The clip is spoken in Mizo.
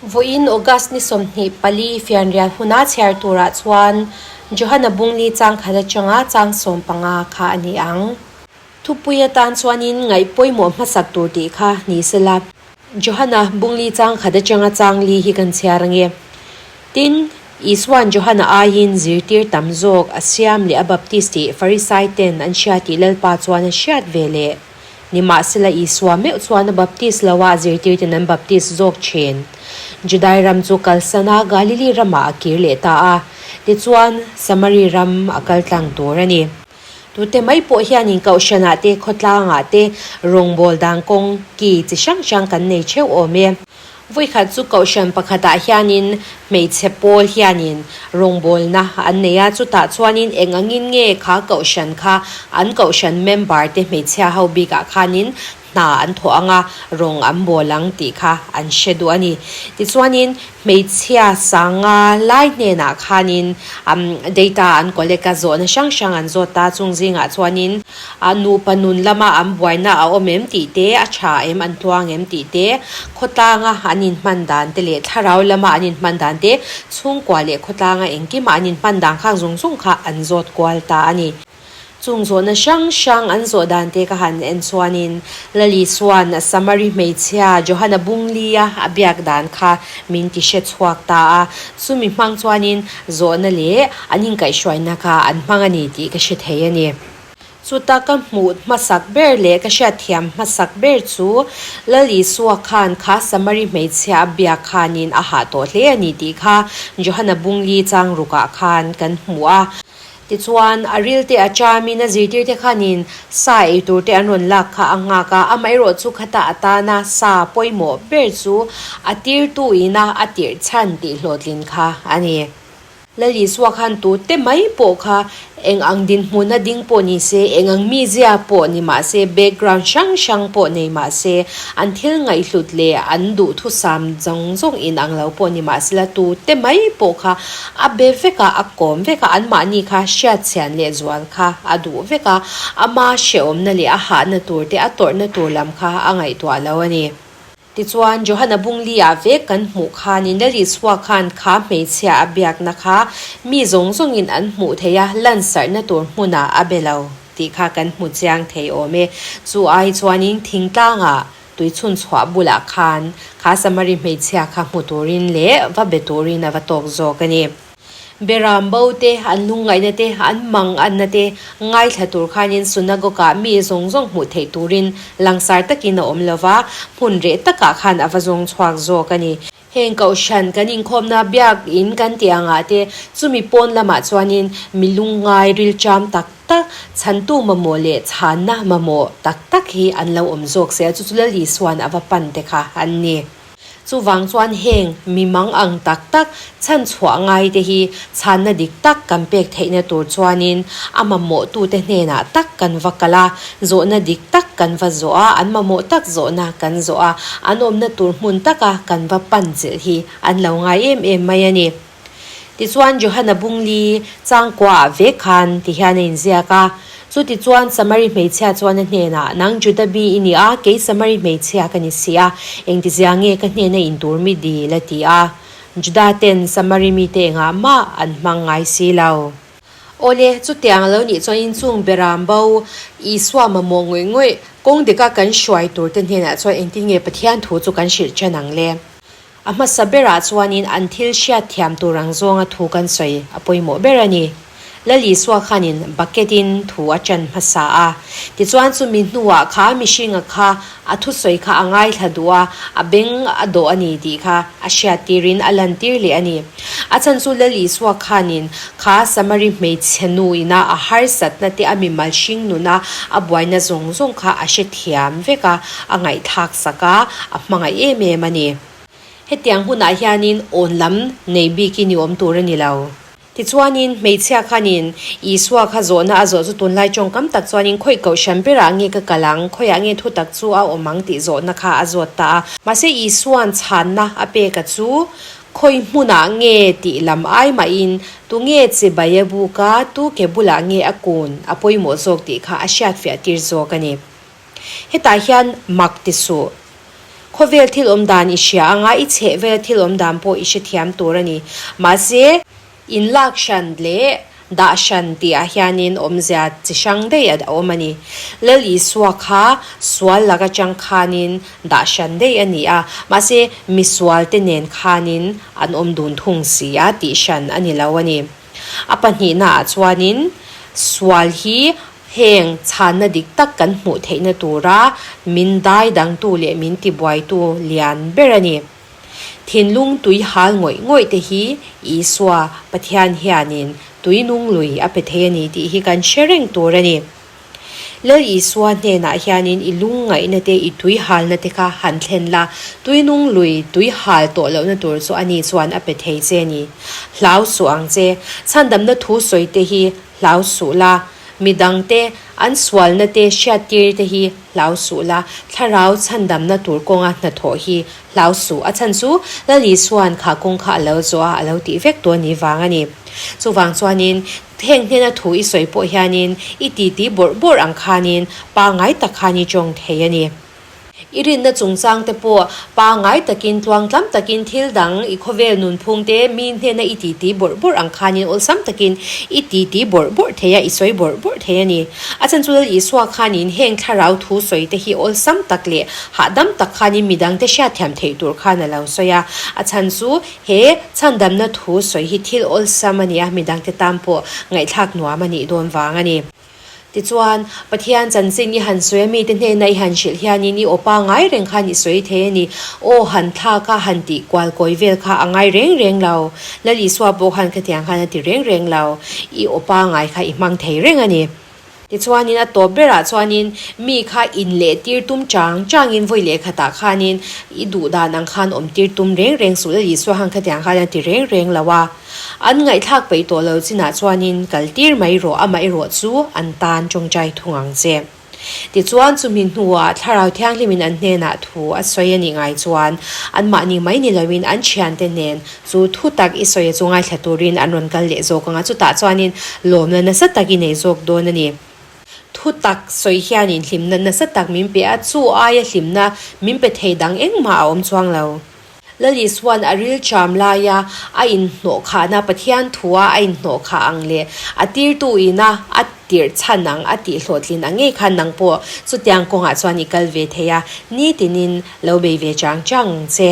Vawiin August ni 24 fianrial huna chhiar turah chuan Johana Bungli chang khat atanga chang 15 kha a ni ang. Thupui atan chuanin ngaih pawimawh hmasak tur tih kha ni sela. Johana Bungli chang khat atanga chang li hi kan chhiar ange. Tin, Isua'n Johana aiin zirtir tam zawk a siam leh a baptist tih Farisai ten an hria tih Lalpa chuan a hriat ve leh. Nimahsela Isua meuh chuan a baptist lo a, zirtirten an baptist zawk thin. Judai ram chu kalsan a, Galili ramah a kir leh ta a. Tichuan, Samari ram a kal tlang tur a ni. Tute mai pawh hianin kohhranah te, khawtlangah te rawngbâwl dan kawng ki chi hrang hrang kan nei theuh awm e. Vawikhat chu kohhran pakhatah hianin hmeichhe pawl hianin rawngbawlna an nei a, chutah chuanin eng angin nge kha kohhran kha an kohhran member te hmeichhia ho bikah khanin hna an thawh ang a, rawng an bawl ang tih kha an hre duh a ni. Tichuanin hmeichhia sanga lai hnenah khanin data an collect a, zawhna hrang hrang an zawt ta, chung zingah chuanin nupa nun lama an buaina a awm em tih te, a tha em an tluang em tih te, khawtlanga an inhman dan te leh thlarau lama an inhman dan te, chhungkua leh khawtlanga engkima an inhman dan khang zawng zawng kha an zawt kual ta a ni. Chung zawhna hrang hrang an zawh dan te ka han en chuanin Lali chuan Samari hmeichhia Johana Bunglia a biak dan kha min ti hre chhuak ta a, chumi hmang chuanin zawhna leh an inkaihhruaina kha an hmang a ni tih ka hre thei a ni. Chuta ka hmuh hmasak ber leh ka hriatthiam hmasak ber chu Lal Isua khan kha Samari hmeichhia a biak khanin a hah tawh hle a ni tih kha Johana Bungli chang rukah khan kan hmu a. Tichuan, a rilte a chamin a zirtirte khanin sa ei turte an rawn lak kha a nghak a, amaherawh chu khata atana sa pawimawh ber chu a tirtu ina a tirh chhan tih hlawhtlin kha a ni. Lal Isua khan tute mai pawh kha eng ang dinhmuna ding pawh ni se, eng ang mizia pawh ni mah se, background hrang hrang pawh nei mah se, an thil ngaihhlut leh an duhthusam zawng zawng inang lo pawh ni mah sela tute mai pawh kha A be vek a, a kawm vek a, anmahni kha hriatchhian leh zual kha a duh vek a, ama hrehawmna leh a hahna tur te, a tawrhna tur lam kha a ngaihtuah lo a ni. Tichuan, Johana Bungli-ah vek kan hmuh khanin Lal Isua khan kha hmeichhia a biakna kha mi zawng zawngin an hmuh theih a, lansarhna tur hmunah a be lo tih kha kan hmu chiang thei awm e. Chu ai chuanin thingtlangah Tui chhun chhuah bulah khan kha Samari hmeichhia kha hmu turin leh va be turin a va tawk zawk a ni. Beram bo te, an lungngaihna te, an mang anna te ngaithla tur khanin synagogue-ah mi zawng zawng hmuh theih turin langsar takin a awm lo va, hmun reh takah khan a va zawng chhuak zawk a ni. Heng kohhran kan inkhawmna biak in kan tih angah te chumi pawn lamah chuanin mi lungngai rilṭam tak tak, chhantu mamawh leh chhanna mamawh tak tak hi an lo awm zawk zel chu chu Lal Isua'n a va pan te kha an ni. Chuvang chuan heng mi mang ang tak tak chhan chhuah ngai te hi chhanna dik tak kan pek theihna tur chuanin a mamawhtute hnenah tak kan va kal a, zawhna dik tak kan va zawh a, an mamawh tak zawhna kan zawh a, an awmna tur hmun taka kan va pan chilh hi an lo ngai em em mai a ni. Tichuan Johana Bungli changkuaah vek khan ti hian a inziak a, Chutichuan Samari hmeichhia chuan a hnenah, Nang Juda bi i ni a, kei Samari hmeichhia ka ni si a, engtizia nge ka hnena intur mi dil? a ti a. Juda ten Samari mite engah mah an hmang ngai si lo. Awle, chutiang a lo nih chuan inchung beram bo Isua mamawh ngawih ngawih kawng dika kan hruai turte hnenah chuan engtin nge Pathian thu chu kan hrilh ṭhen ang le? A hmasa berah chuanin an thil hriat thiam tur ang zawnga thu kan sawi a pawimawh ber a ni. Lal Isua khanin bucket-in thu a ṭan hmasa a. Tichuan chumi hnuah kha mihringa kha a thusawi kha a ngaithla duh a, a beng a dawh a ni tih kha a hriattirin a lantir leh a ni. A chhan chu Lal Isua khanin kha Samari hmeichhe nu ina a harsatna te a mimal hring nuna a buaina zawng zawng kha a hrethiam vek a, a ngaihthlak sak a, a hmangaih em em a ni. Hetiang hunah hianin awn lam nei bikin i awm tur a ni lo. Tichuanin, hmeichhia khanin Isua kha zawhna a zawh chu tunlai tawngkam tak chuanin khawi kohhran berah nge ka kal ang, khawiah nge thutak chu a awm ang tih zawhna kha a zawt ta a. Mahse Isua'n chhanna a pek a chu, khawi hmunah nge tih lam ai mahin tunge chibai a buk a, tu ke bulah nge a kun a pawimawh zawk tih kha a hriatfiah tir zawk a ni. Hetah hian mak ti suh. Khawvel thil awm dan i hria anga i chhehvela thil awm dan pawh i hrethiam tur a ni. Mahse, inlak hran leh dah hran tihah hianin awmzia chi hrang daih a awm a ni. Lal Isua kha sual lak atang khanin dah hran daih a ni a, mahse misualte nen khanin an awm dun thung si a tih hran a ni lo a ni. A pahnihnaah chuanin sual hi heng chhanna dik tak kan hmuh theihna tura min dai dangtu leh min tibuaitu lian ber a ni. Thinlung tui hal ngawih ngawih te hi Isua, Pathian hianin tui nung lui a pe thei a ni tih hi kan hre reng tur a ni. Lal Isua hnenah hianin i lungngaihna te, i tui halna te kha han thlen la, tui nung lui, tui hal tawh lohna tur chu ani chuan a pe thei che a ni. Hlau suh ang che. Chhandamna thu sawi te hi hlau suh la, midangte an sualna te hriattir te hi hlau suh la, thlarau chhandamna tur kawnga hnathawh hi hlau suh. A chhan chu Lal Isua'n kha kawng kha a lo zawh a, a lo tih vek tawh ni vang a ni. Chuvang chuanin heng hnena thu i sawi pawh hianin i titi bawrh bawrh ang khanin pangngai tak khan i tawng thei a ni. I rinna chungchang te pawh pangngai takin tluangtlam takin thil dang i khawvel nunphung te mi hnena i titi bawrh bawrh ang khanin awlsam takin i titi bawrh bawrh thei a, i sawi bawrh bawrh thei a ni. A chhan chu Lal Isua khanin heng thlarau thu sawi te hi awlsam tak leh hahdam tak khanin midangte hriatthiam theih tur khan a lo sawi a. A chhan chu He chhandamna thu sawi hi thil awlsam a ni a, midangte tan pawh ngaihthlak nuam a nih dawn vang a ni. Tichuan, Pathian chanchin i han sawi a, mite hnena i han hrilh hianin i aw pangngai reng khan i sawi thei a ni. Aw han thlak a, han tih kual kawi vel kha a ngai reng reng lo. Lal Isua pawh khan khatiang khan a ti reng reng lo. I aw pangngai kha i hmang thei reng a ni. Tichuanin a tawp berah chuanin mi kha inleh tir tum chang changin vawi leh khatah khanin i duh dan ang khan awm tir tum reng reng suh Lal Isua khan khatiang khan a ti reng reng lo a. An ngaihthlak peih tawh lo chinah chuanin kal tir mai rawh amaherawh chu an tan tawngtai thung ang che. Tichuan chumi hnuah Thlarau Thianghlimin an hnenah thu a sawi a nih ngai chuan anmahni mai ni loin an thiante nen Chu thu tak i sawi a chu ngaithla turin an rawn kal leh zawk ang a, chutah chuanin lawmna nasa tak i nei zawk dawn a ni. Thu tak sawi hianin hlimna nasa tak min pe a, chu aia hlimna min pe thei dang engmah a awm chuang lo. Lal Isua'n a ril cham laia a inhnawh khahna Pathian thua a inhnawh khah ang leh a tirtu ina a tirh chhan ang a tih hlawhtlin ang ngei khan nang pawh chutiang kawngah chuan i kal ve thei a, nitinin lo bei ve chang chang ang che.